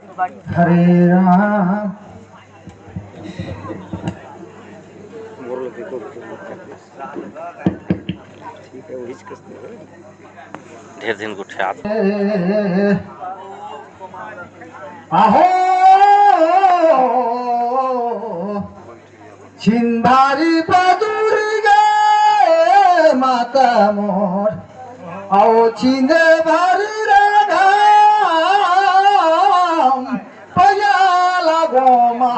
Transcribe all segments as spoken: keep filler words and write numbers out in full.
हरे राम। ढेर दिन गोठियात। आहो छिंदारी बदुरी गे माता मोर, आओ छिंदे भारी रागाम पया लागो मा।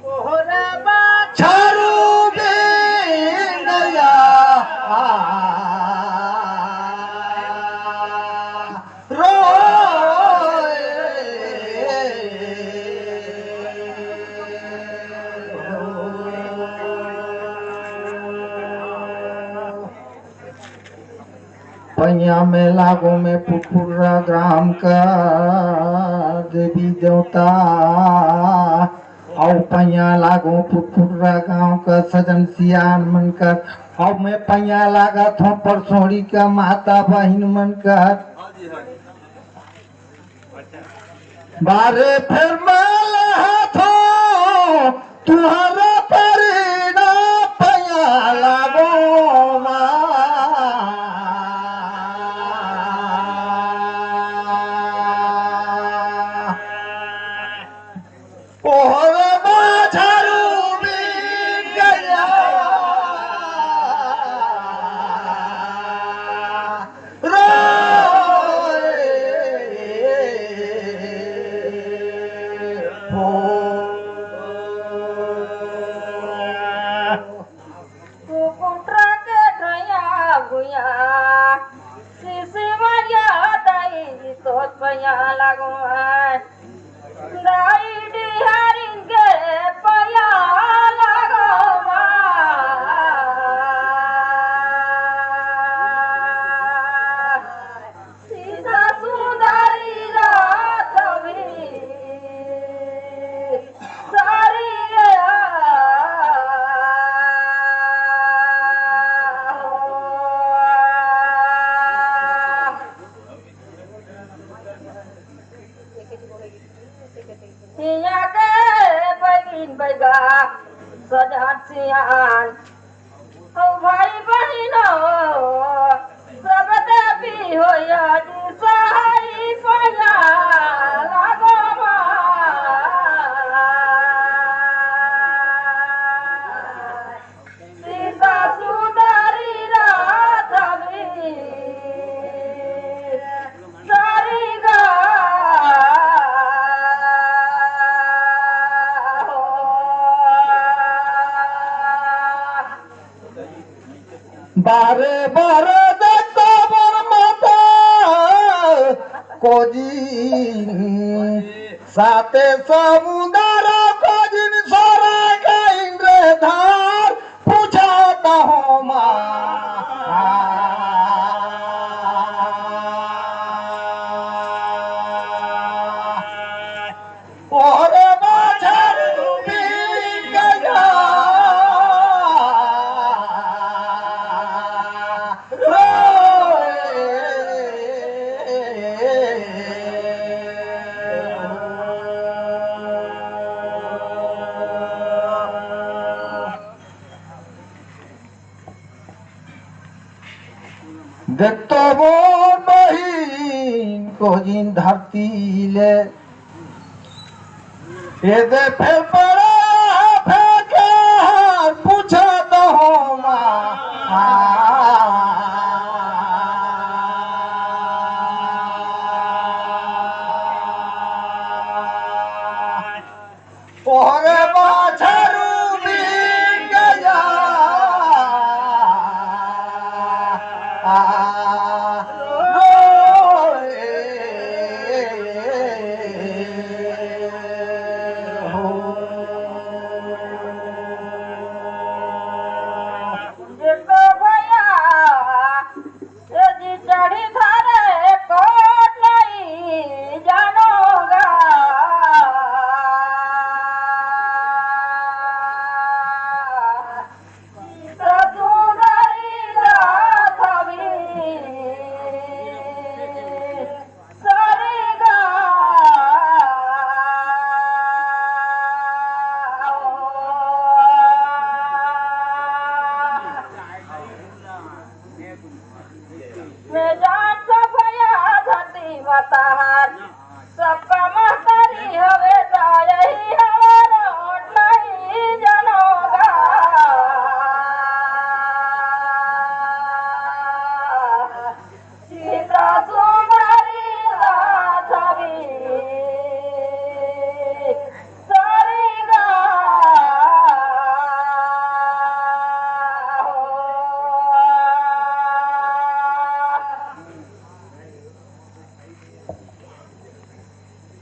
ओहरे बाछरू बिंदया रोए। पैया में लागो में पुटपुरा ग्राम का देवी देवता, अउ पैया लागो पुटपुरा गांव का सजन सियान मन का, अउ मैं पैया लागत हों परसोड़ी का माता बहिन मन का। बारे फेर मैं लहत हों तुहरा परिणा पैया लागो मा। ओहरे बाछरू बिंदया रोए हो। तू कुंटरा के ठैया भुइया, सीसी मारिया दाई तोर पैया लागो आय। दाई डिहरिन के पैया लागो मा। सीता सुंदरी राधवी सारी रे आ। हिया के बहिन बैगा सजान सियान, ओ भाई बहिन हो, सब देवी हो या जी सहाय पया लागो मा। सीता सुंदरी राधवी सारी गा हो। बारे बारे देखता बर माता कोजिन, साते समुंदर कोजिन, सोरा का इंद्रधार पूछत हों मा। ओहरे बाछरू बिंदया रोए। देखतो मोर बहिन कोजिन धरती ले, एदे फेर पड़ा फेर के हार पूछत हों मा। ओहरे बाछरू बिंदया रोए हो।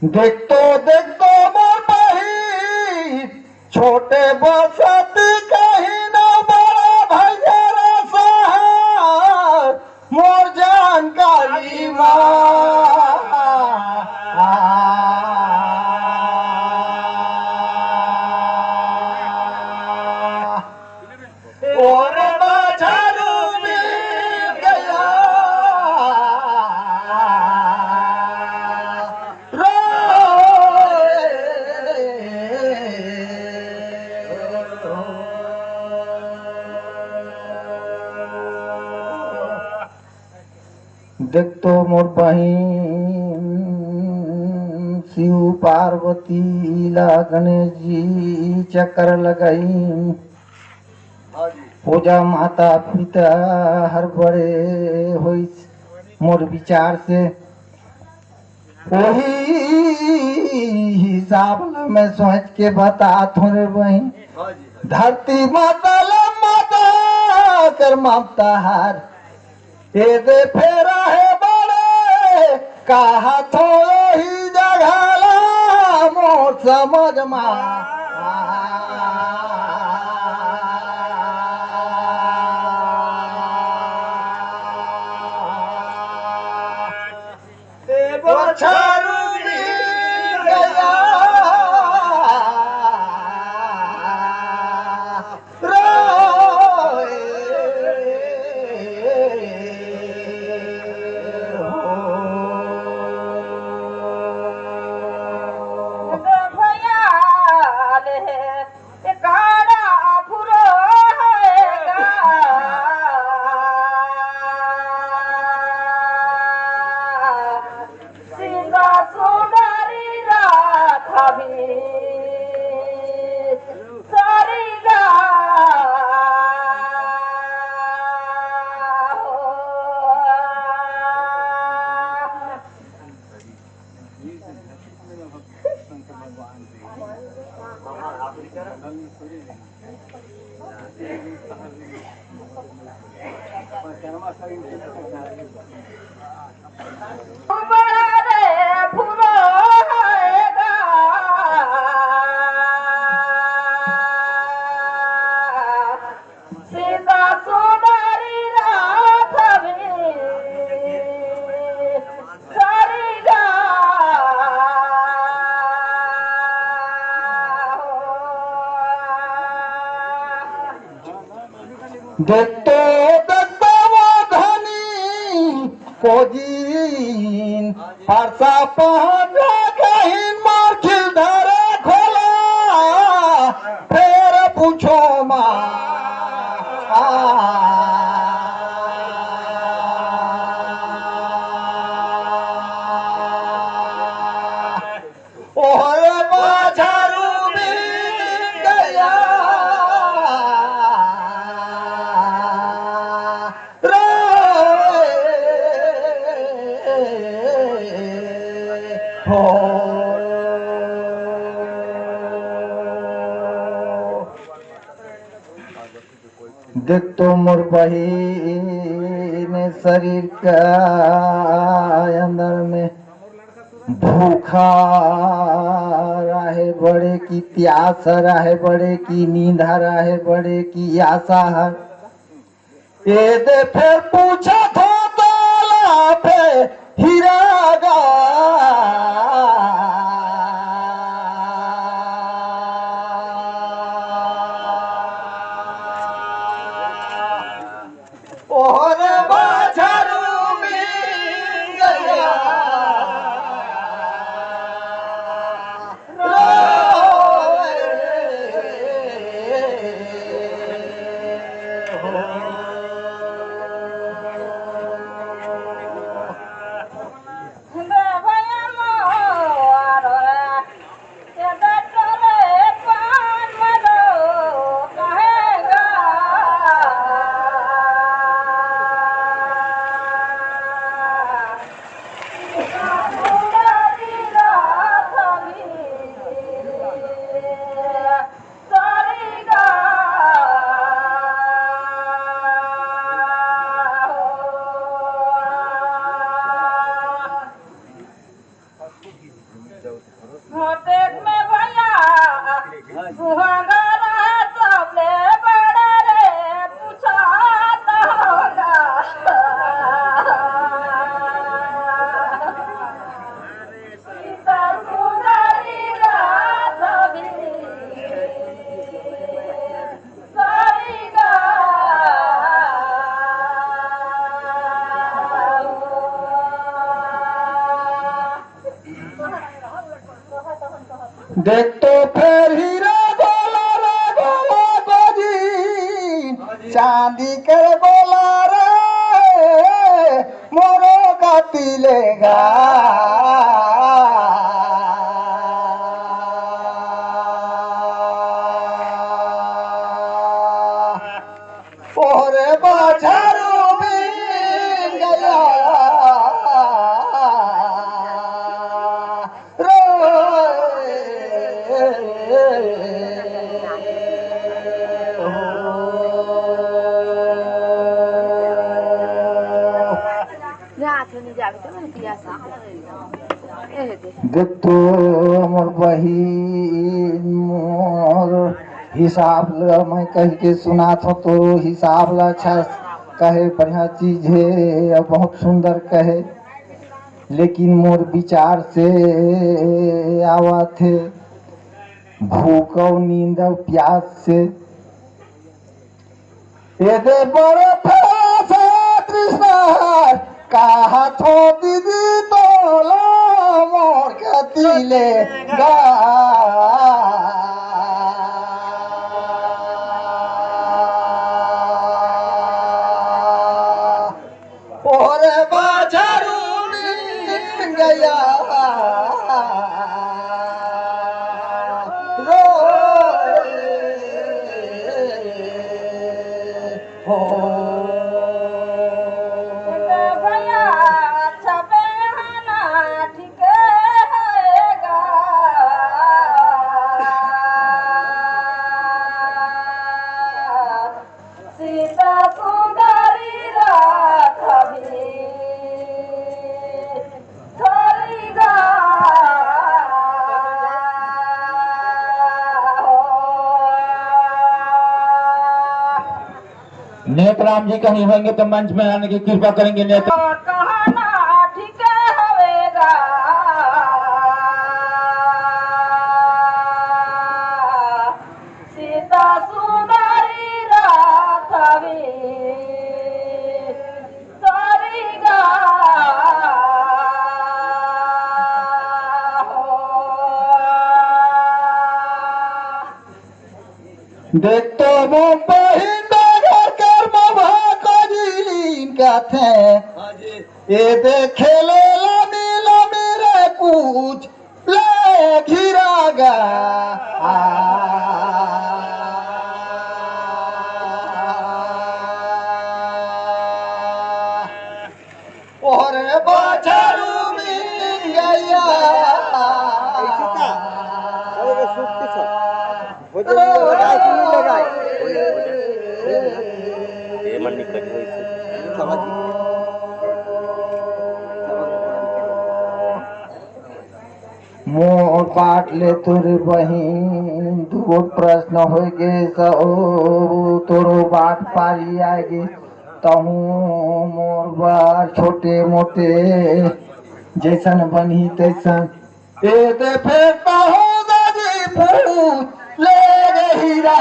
देख तो, देख तो मोर बहिन, छोटे बसती कहीं न बड़ा भैया रे शहर, मोर जानकारी मा। और बछरू मिल गया। देख तो मोर बहिन, शिव पार्वती ला गणेश जी चक्कर लगाई। पूजा माता पिता हर बड़े होइस मोर विचार से। वही हिसाब ला मैं सोच के बतात हूँ रे बहिन। धरती माता ला माता कर ममता हार। ए दे फेरा हे बड़े, कहा थो ही जगह ला मोर समझ मा। ए बछरू मिल गया। सीता सुंदरी रात भी सरिगा हो। सीता सुंदरी रात भी सरिगा हो। देखतो देखतो वो धनी को जीन परसा पहुंचा कहीं मार खिल धरे खोला, फेर पूछो माँ। ओहर बाजारू मिल गया। रे हो। देख तो मोर बहिन शरीर का अंदर में भूखा रहे बड़े की प्यास रहे बड़े की नींद रहे बड़े की आशा है। ए दे फेर पूछा थो ताला पे हीरा गा। ओहर बाजारू मिल गया। देख तो फेर हीरा गोला रे गोला गोजी, चांदी कर गोला रे मोरो गति लेगा। ओरे बाछारू मिल गया रे। जा, तू नहीं जाबे तो मैं पिया से। एह दे। देख तो मोर बहिन, मोर हिसाब ल मैं कह के सुनात हो, तो हिसाब ल अच्छा कहे, बढ़िया चीज हे अउ बहुत सुंदर कहे, लेकिन मोर विचार से आवत हे भूख अउ नींद अउ प्यास से। एदे बड़े प्यास तृष्णा कहा थो दीदी तोला मोर गति लेगा। ओरे बाछारू मिल गया रे। हो। भैया, अच्छा बहना ठीक होएगा। सीता सुंदरी रात भी थोड़ी गा हो। नेतराम जी कहीं होंगे तो मंच में आने की कृपा करेंगे। नेत्र और कहना ठीक होवेगा। सीता सुंदरी रात भी तोरी गा हो। देख तो मुंबई नगर कर मवा को जीन का थे। हाँ जी। ए देखे ले लामी लामी रे कुछ ले घिरा गा। आ। ओरे बाछारू मिल गया। ऐसे का? अरे, सुख के साथ। हो जाए, लगाए कि नहीं लगाए? हो जाए, हो जाए। हो जाए ना। ये मन नहीं कट रही इससे। समझ गए। मोर बाट ले तोरे बहिन, दू गोट प्रश्न होय गे, स-, ओ, तोरो बाट पारी आय गे। तहूँ मोर बर छोटे मोटे जैसन बनही तैसन। ए दे फेर पहुँच जी फूल ले रही रा।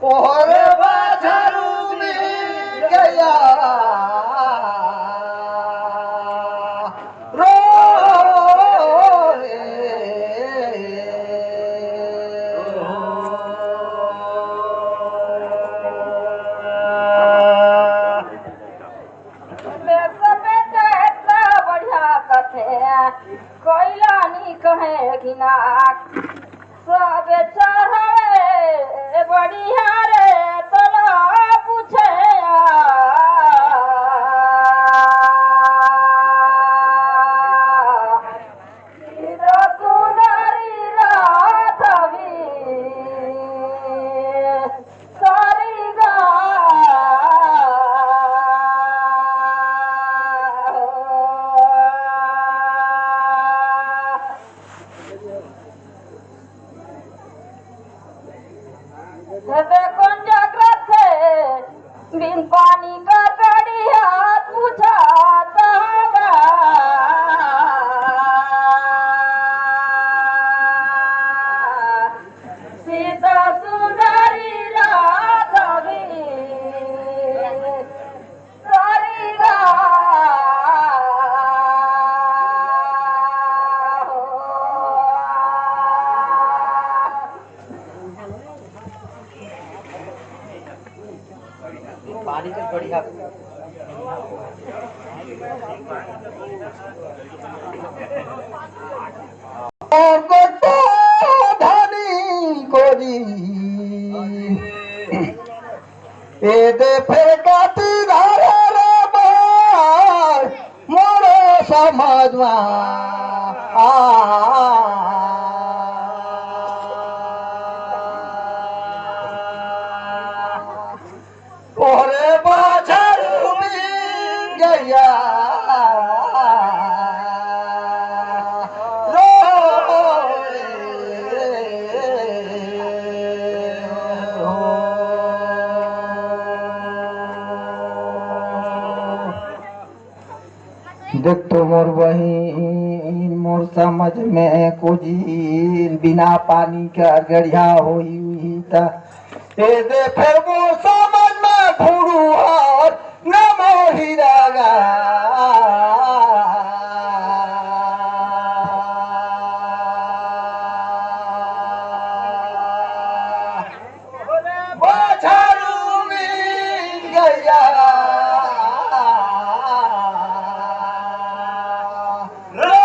ओहरे बाछारू मिल गया रो। देश में तो इतना बढ़िया कथे, कोई लानी कहे कि ना। सब चढ़ावे बढ़िया रे, तोला पूछे आ। सीता सुंदरी रात भी सारी गा। जैसे कौन जागृत है, बिन पानी का कड़ी हाथ बुझाता होगा। सीता सुंदरी राघवी और बता धनी कोरी, ए दे फेर काती धारे रे बार, मोर समझ मा आ। ओरे बाछरू बिन गैया रो। देख तो मोर बहिन, मोर समझ में कोजी बिना पानी कर गड़िया होई हुई त ए दे फेर मोर समझ में फुड़ू हर न मोही रागा। बाछरू बिन गैया रो।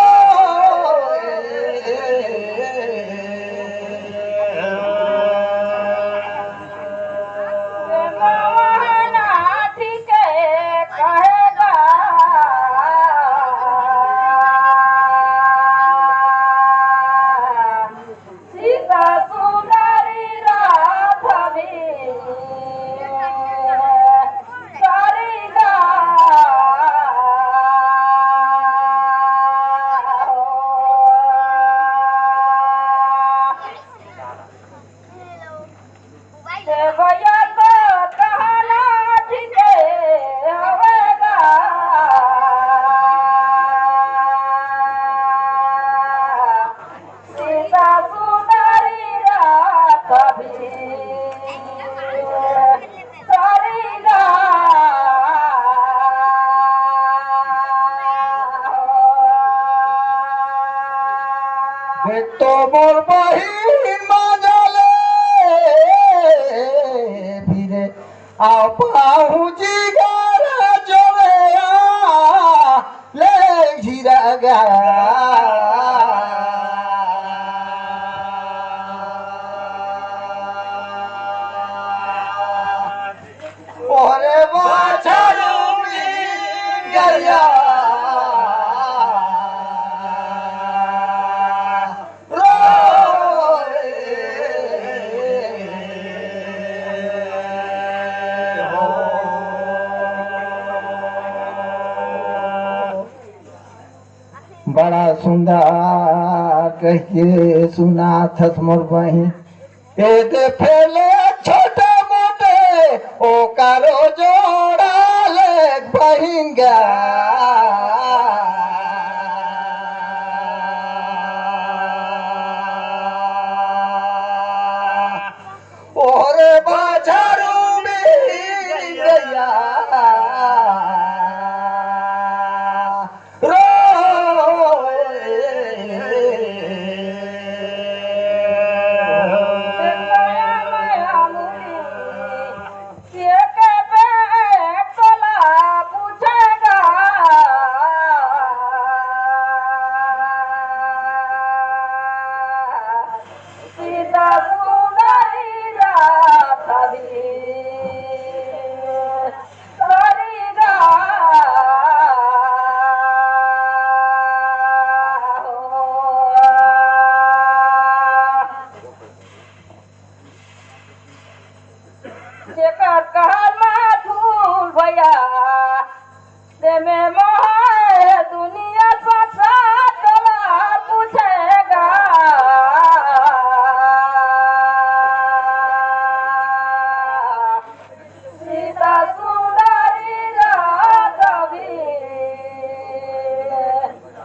सीता सुंदरी राधवी सारी गा। देवया तो कहला ठीक हवेगा। सीता सुंदरी रात भी सारी गा। तो मोर बहिन मांजले फिरे, आ पाहू जी गारा जोरे आ ले झिरगा। ओरे बाछरू बिन गैया रो। बड़ा सुंदर कहिके सुनाथस मोर बहिन। ए दे फेर ले छोटे मोटे ओकरो जोड़ा ले बहिन गा। ओरे बाछरू बिन गैया रो। सीता सुंदरी रात भी सारी गा। जेकर कहल मा धूल भैया, ते में मोहे दुनिया संसार तोला पूछेगा। सीता सुंदरी राघवी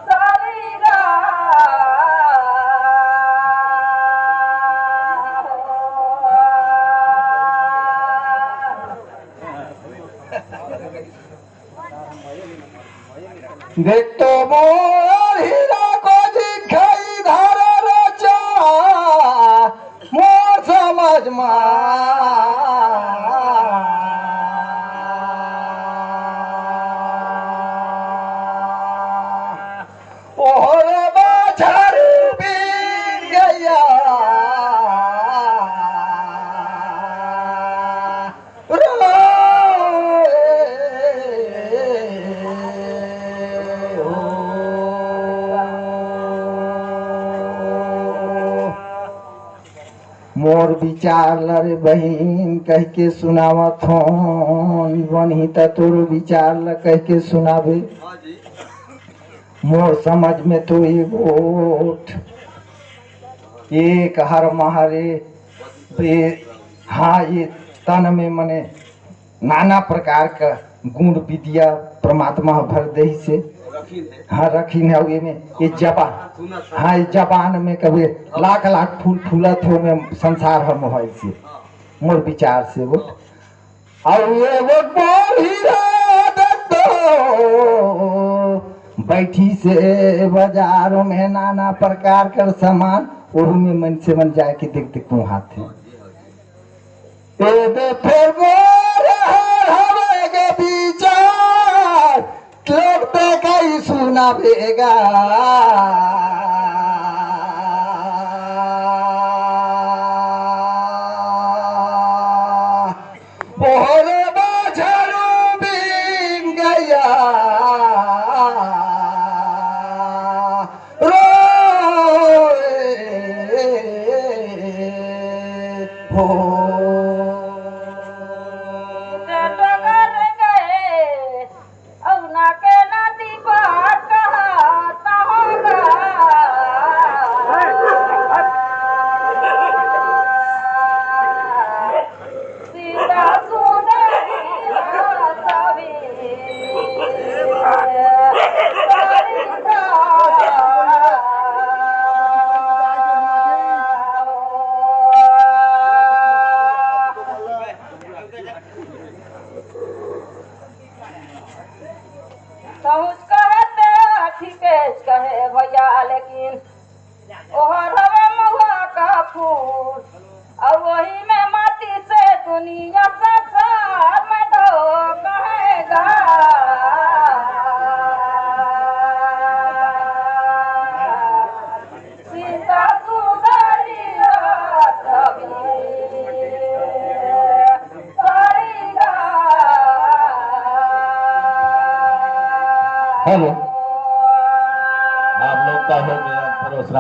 सारी गा। देख तो मोर हीरा को दिखाई धारा राजा, मोर समझ मा। चारू बीन गैया रोए हो। मोर विचार ल रे बहिन कहिके सुनावत हों, बनही त तोर विचार ल कहिके सुनाबे। मोर समझ में तो ये गोठ एक हर महरे, ये, हाँ, ये तन में मने नाना प्रकार का गुण विद्या परमात्मा ह भर देही से। हाँ, रखिन हे। अउ एमे ये जबान, हाँ, ये जबान में कभी लाख लाख फूल फूलत हे, ओमे संसार ह मोहाइसे। मोर विचार से वो, अउ ये वो मोर हीरा दत्तो बैठी से बाजारों में नाना प्रकार कर सामान, ओहू में मन से मन जाए के देख देख मुहाथे। ए दे फेर मोर हर हवे गे विचार, लोग ते कई सुनाबे गा। बोहरे बाझरू बीन गैया रोए हो। कहूँच कहे ते ठीके कहे भैया, लेकिन ओहर हवे महुआ का फूल, अउ वही में माटी से दुनिया संसार में तो कहेगा। सीता सुंदरी रात भी करेगा। हेलो, आप लोग का हो गया परोसरा?